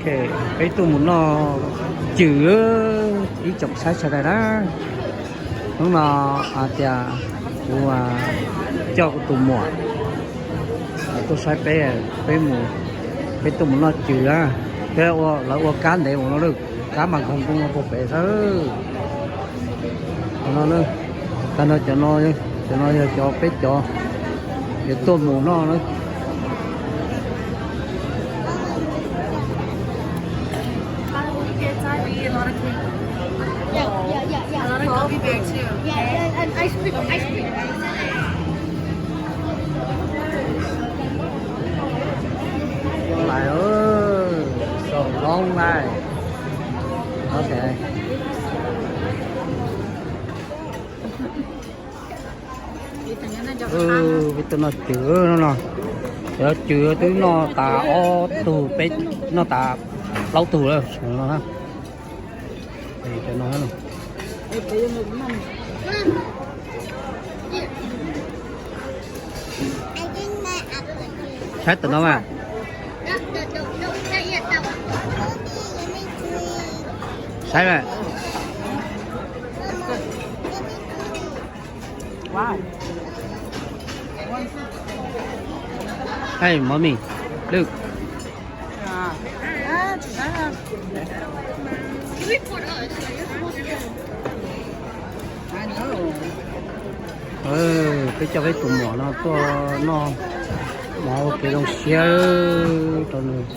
Peb tuaj mus noj cws, ib tsoom saib sawv daws na. Hnub no hais tias kuv coj kuv tus muam tuaj saib peb, peb mus, peb tuaj mus noj cws na. Peb, lawv ua kab ntev mus no, kab mas nkaug nkoos no puag pem xwb. Tag no, tag no cov no, cov no yog cov peb cov yuav tuaj mus noj na. Lais, so long lais. Ok. Peb tuaj noj cws no, cov cws twb noj tas ob tug, peb noj tas plaub tug lawm. Saib tus no mas. Saib mas. Hey, mommy, look. Peb coj peb tus muam no tuaj noj mov ua kev zoo siab rau nws.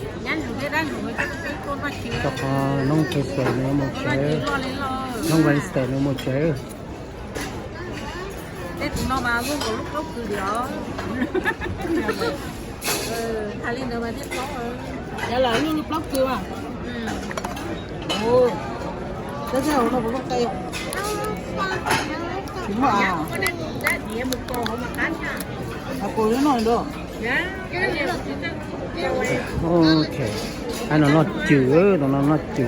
Rau qhov hnub Tuesday nws mus tsev, hnub Wednesday nws mus tsev. Tej tus no mas luaj nkaus lub plaub kws li os. Hais li ntawd mas thiaj paub. Yog lawm luaj lub plaub kws mas. Tab sis hauv no puas muaj qe? Tsis muaj a. Kuv noj nrog. Ok, no noj cws, no noj cws.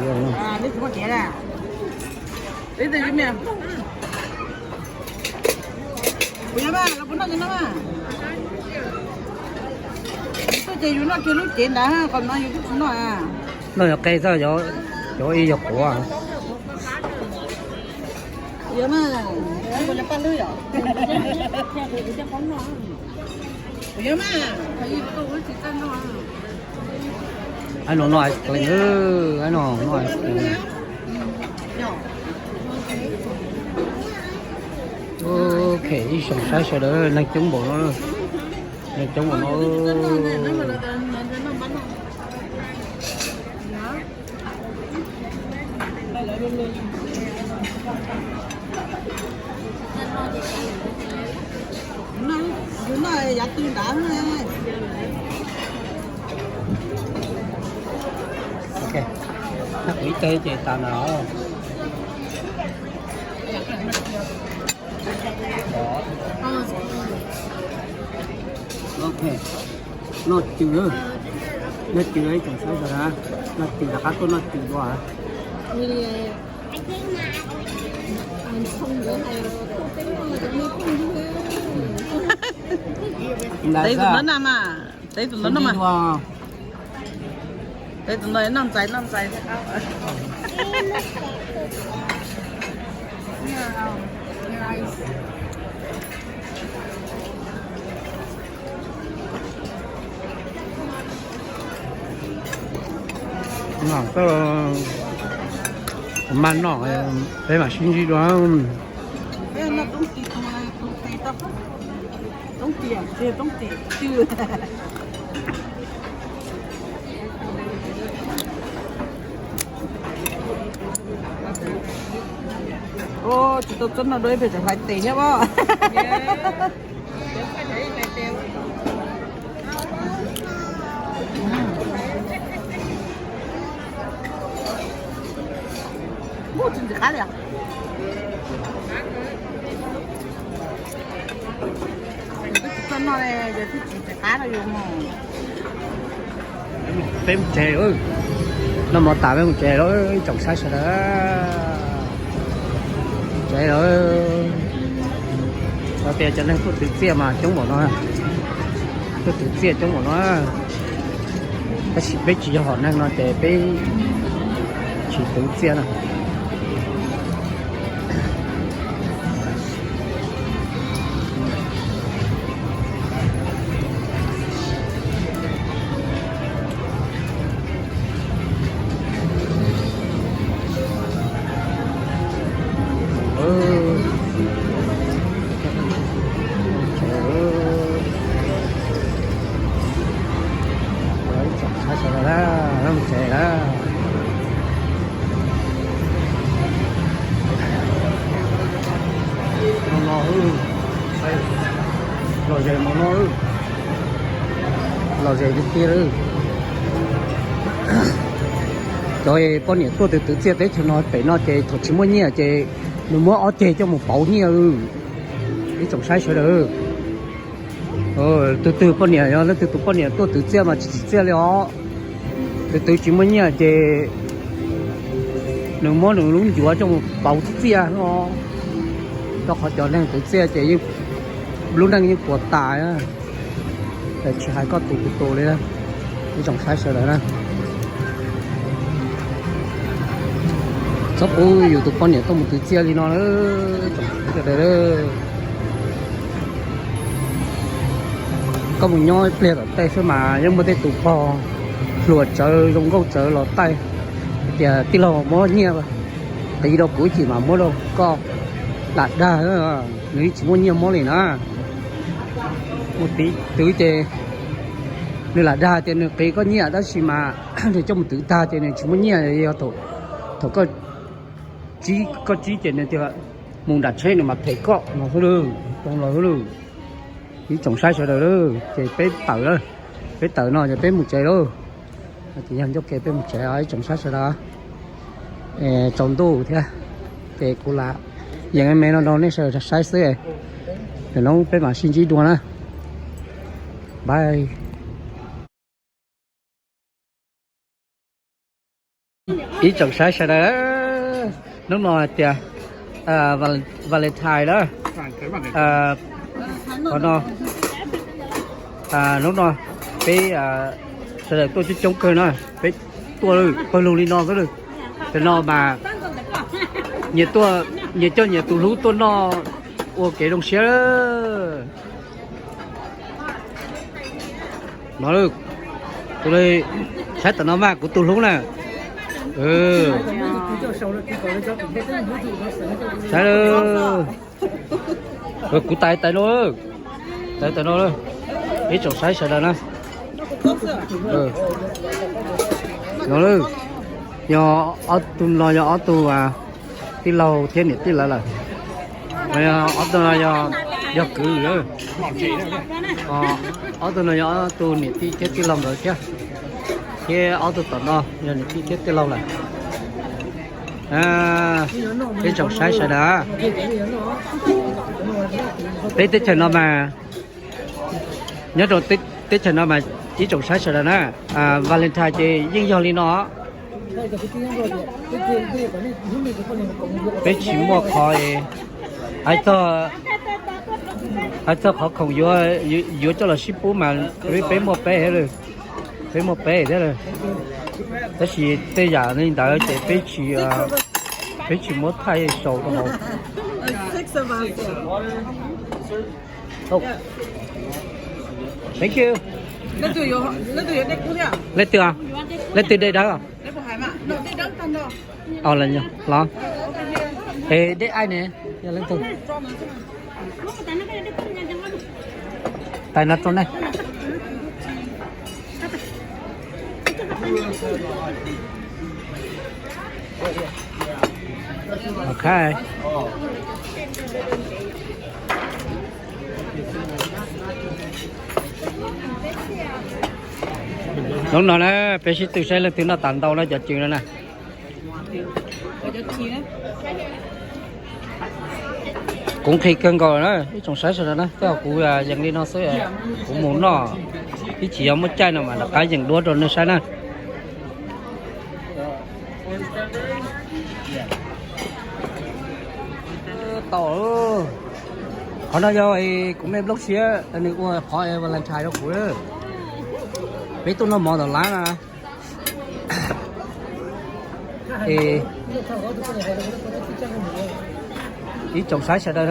Kuv yog mas, los puas noj cov no mas? Tuaj ces yus noj kiag lub cev ntawd, qhov no yus twb tsis noj. Noj yog qe xwb, cov ib yog quav. Kuv yog mas, kuv yog paj lwb yom. Kuv yog mas, kuv yog mas. Ai no noj ice cream, ai no noj ice cream. Ok, ib xyoos saib sawv daws neeg coob npaum no, neeg coob npaum no. Yus noj yav tw nrad. Ok, noj kuv ib teg ces tas ntawd. Ok, noj cws, noj cws ib tsoom saib sawv daws, noj cws rov qab tuaj noj cws dua. Tev tus no na mas, tev tus no na mas. Tev tus no noj ntxais noj ntxais thiab. Mas noj, peb mam sib ntsib dua. Tsis tau txob no dua ib pliag tseem hlais tes thiab os. Ub, tsis ntxim qab li os. Twb tsis txob no li, yog twb tsis ntxim qab rau yus mus. Peb mus tsev, noj mov tas peb mus tsev lawm ib tsoom saib sawv daws. Tsev lawm. Hais tias cov neeg tuaj twv txiaj mas coob npaum no, tuaj twv txiaj coob npaum no. Tab sis peb tsis yog hom neeg no ces peb tsis twv txiaj na. Ib tsoom saib sawv daws na, lub tsev na. No no, lom zem mus no, lom zem tiag tiag li. Cov poj niam tuaj twv twv txiaj teb chaws no pem no ces thaum tsis muaj nyiaj ces nws muab ob ceg coj mus pauv nyiaj. Ib tsoom saib sawv daws, tus twg poj niam, yog leej twg tus poj niam tuaj twv txiaj mas tsis tsim txiaj li os. Twv twv tsis muaj nyiaj ces nws muab nws lub ncuav coj mus pauv txiaj os. Rau qhov cov neeg twv txiaj ces lub neej yeej puas tas, tsis hais koj tus kuv tus li. Ib tsoom saib sawv daws na, txhob pub yus tus poj niam tuaj mus twv txiaj li no na, tsoom saib sawv daws. Koj mus nyob ib pliag tom tej xwb mas yeej muaj tej tus pog hluas tsawv zoo nkauj tsawv los taij hais tias tij laug muab nyiaj qiv rau kuv ib chim mas muab rau koj. Lam dag, nws tsis muaj nyiaj muab li na. Mus twv ces nws lam dag tias nws qiv koj nyiaj tab sis mas nws coj mus twv tag ces nws tsis muaj nyiaj, yog thaum koj tsib, koj tsib ces nws tias mus nram tsheb nws mam them koj no xwb lawm, zoo los xwb lawm. Ib tsoom saib sawv daws, ces peb tawm lawm, peb tawm no ces peb mus tsev lauj. Ces yog ncauj ke peb mus tsev os ib tsoom saib sawv daws. Tsaus ntuj thiab, ces kuv lam yeem me no rau nej sawv daws saib xwb. Lwm hnub peb mam sib ntsib dua na. Bye. Ib tsoom saib sawv daws, hnub no hais tias Valentine na. Qhov no, hnub no peb sawv daws tuaj coob coob kawg na, peb tuaj pawg lug li no xwb. Tam no mas nyias coj nyias tus hlub tuaj noj ua kev zoo siab. No, tus saib tam no mas kuv tus hlub na. Saib, kuv tais tais no, tais tais no, ib tsoom saib sawv daws na. No, yog ob tug no yog ob tug tij laug thiab niam tij lawv lawm. Ob tug no yog kwv lawm. Ob tug no yog ob tug niam tij thiab tij laug lawv thiab. Thiab ob tug tom no yog niam tij thiab tij laug lawm. Peb tsoom saib sawv daws, peb teb chaws no mas, nyob rau teb chaws no mas ib tsoom saib sawv daws na, Valentine ces yeej yog li no. Peb tsis muaj qhov, hais txog, hais txog qhov khoom yuav, yuav coj los sib pub mas peb muaj peb, peb muaj peb thiab. Tab sis tej yam li ntawd ces peb tsis, peb tsis muab thaij sau rau hauv. Thank you. Leej twg, leej twg dej dawb? Los, es dej aib ne, yog leej twg? Tais no rau nej. Ok. Hnub no na, peb sib tw saib leej twg noj tas ntau no cov cw no na. Kuv nqhis kawg nkaus na, ib tsoom saib sawv daws na, tej zaum kuv yees li no xwb, kuv mus noj, ib chim yog muaj caij no mas rov qab yees dua rau nej saib na. Tau, qhov no yog kuv me nplooj siab nws ua qhov Valentine rau kuv. Peb tuaj noj mov tom lab na. Ib tsoom saib sawv daws,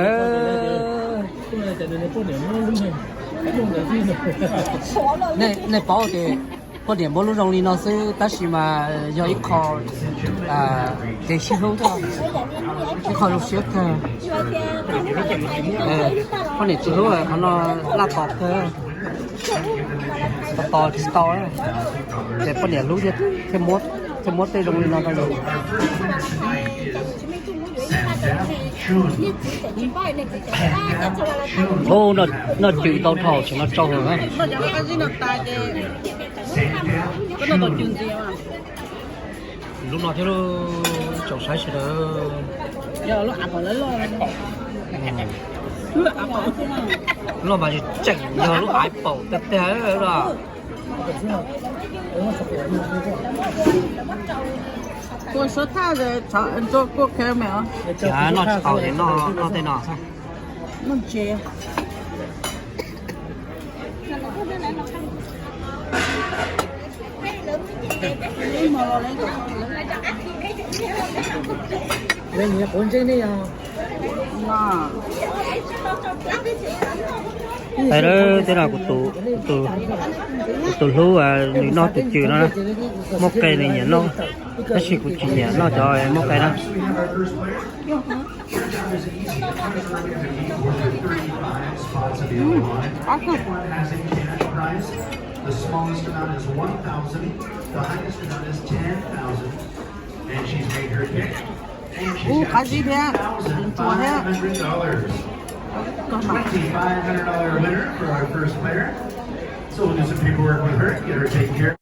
nej paub tias poj niam muab lub zoo li no xwb tab sis mas yog ib qho kev sib hlub, ib qho zoo siab kawg. Poj niam tsis hlub qhov no laj tos kawg, tos tos tsis tau. Ces poj niam hlub thiaj muab tej zoo li no rau yus. Noj cw tau dhau tseem noj tsau lawm. Lub no thiab, tsoom saib sawv daws. Lub no mas tseem yog lub av paum tiag tiag los. Noj tsis tau ces noj tej no. Hais lawm tej no, kuv tus hlub nws noj tus cw no, muaj qe nws nyiam noj, tab sis kuv tsis nyiam noj cov muaj qe na. Ub, qab zib thiab, ntsuas thiab.